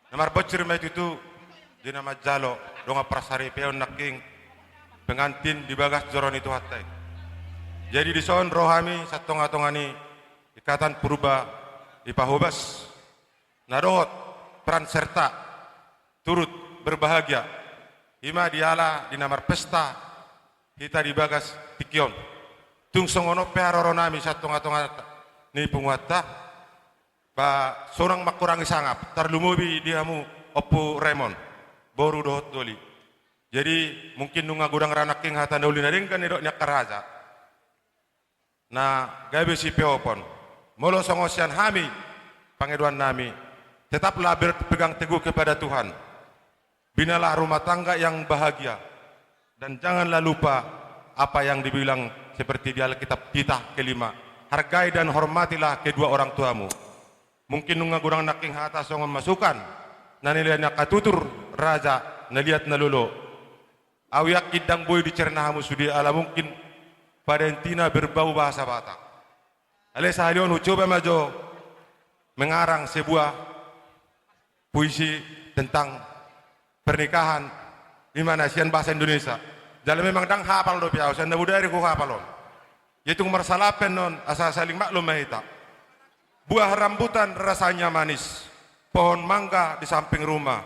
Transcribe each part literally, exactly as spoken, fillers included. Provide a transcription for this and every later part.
Na marbonsir ma i tutu di na manjalo dongan parsaripeon nangkin pengantin di bagas joro ni Tuhanta i. Jadi dison ro hami sian tonga-tonga ni Ikatan Purba di Pahobas na dohot peran serta turut berbahagia, i ma diala di na marpesta hita di bagas tingki on. Tung songon on pe haroronami sian tonga-tonga ni punguanta, ba sonang mangkurangi sangap, tarlumobi di hamu Ompu Raymond, boru dohot doli. Jadi mungkin nunga godang ra nangkin hata na uli na denggan nidok ni angka raja. Na gabe sipeopon. Molo songon sian hami pangidoannami, tetaplah berpegang teguh kepada Tuhan. Binalah rumah tangga yang bahagia. Dan janganlah lupa apa yang dibilang seperti di Alkitab, titah kelima. Hargai dan hormatilah kedua orang tuamu. Mungkin nunga godang nangkin hata songon masukan na nilehon ni angka tutur raja na liat na lolo. Au yakin ndang boi dicerna hamu sude ala mungkin pada intina berbau bahasa Batak. Alai sahali on hucoba ma jo mengarang sebuah puisi tentang pernikahan, i ma na sian bahasa Indonesia. Jala memang ndang hapal dope au, sian na bodari huhapal on. Ia tung marsalapen on asa saling maklum ma hita. Buah rambutan rasanya manis, pohon mangga di samping rumah.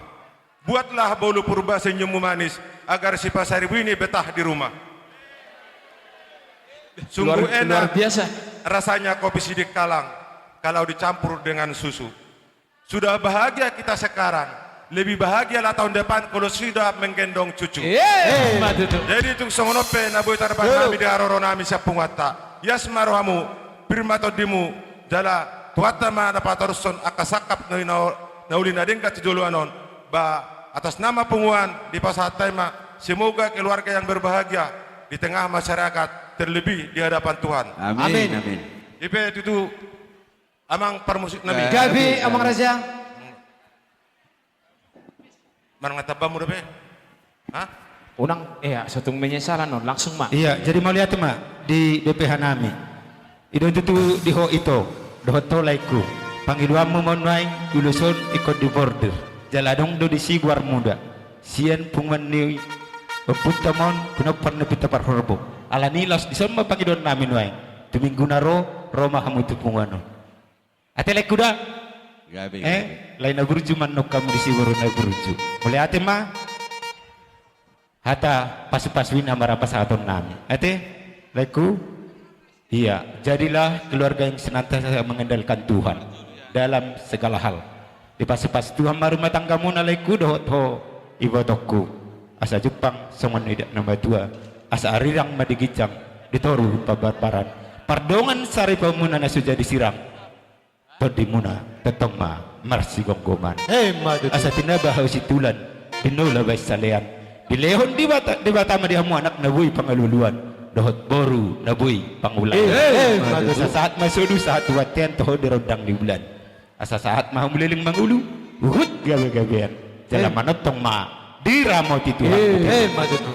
Buatlah bolu purba senyummu manis, agar si Pasaribu ini betah di rumah. Sungguh enak rasanya kopi sidik kalang kalau dicampur dengan susu. Sudah bahagia kita sekarang, lebih bahagialah tahun depan kalau sudah menggendong cucu. Jadi tung songon on pe na boi tarbahen hami di haroronami sian punguanta. Ias ma rohamu, pir ma tondimu, jala Tuhanta ma na patorushon angka sangkap na uli na denggan tu joloan on. Ba atas nama punguan dipasahat hami ma, semoga keluarga yang berbahagia di tengah masyarakat, terlebih di hadapan Tuhan. Amin. Amin. I pe tutu amang parmusiknami. Gabe, amang raja. Manang na tamba muna pe. Hah? Unang, eh, so tung menyesalan on, langsung ma. Ia, jadi mauliate ma di B P H nami. I do tutu di ho ito, dohot ho laengku. Pangidoanmu ma on nuaeng, ulos on ingkon di border. Jala adong do disi goar muda. Sian punguan ni ompunta ma on, pinompar ni ompunta parhorbo. Alani i laos dison ma pangidoannami nuaeng. Tu minggu na ro, ro ma hamu tu punguan on. Ate laengku da. Gabe, eh, gabe. Lae na burju ma annon hamu disi boru na burju. Mauliate ma. Hata pasu-pasu i na marapasahatonnami. Ate laengku. Ia, jadilah keluarga yang senantiasa mengandalkan Tuhan dalam segala hal. Dipasupasu Tuhan ma rumah tanggamuna laengku dohot ho ibotongku. Asa jumpang songon nidok na matua. Asa arirang ma di ginjang, di toru pabarbaran. Pardongan saripeonmuna na so jadi sirang. Tondimuna tongtong ma marsigomgoman. Emma tutu. Asa tinaba hau sintulan, binola baen salean. Dilehon Debata, Debata ma di hamu anak na boi pangalualuan, dohot boru na boi pangulaon. Emma tutu. Asa sahat ma solu sahat tu bontean, toho di rondang ni bulan. Asa sahat ma hamu leleng mangolu, huhut gabe-gabean. Jala manongtong ma diramoti Tuhan. Emma tutu.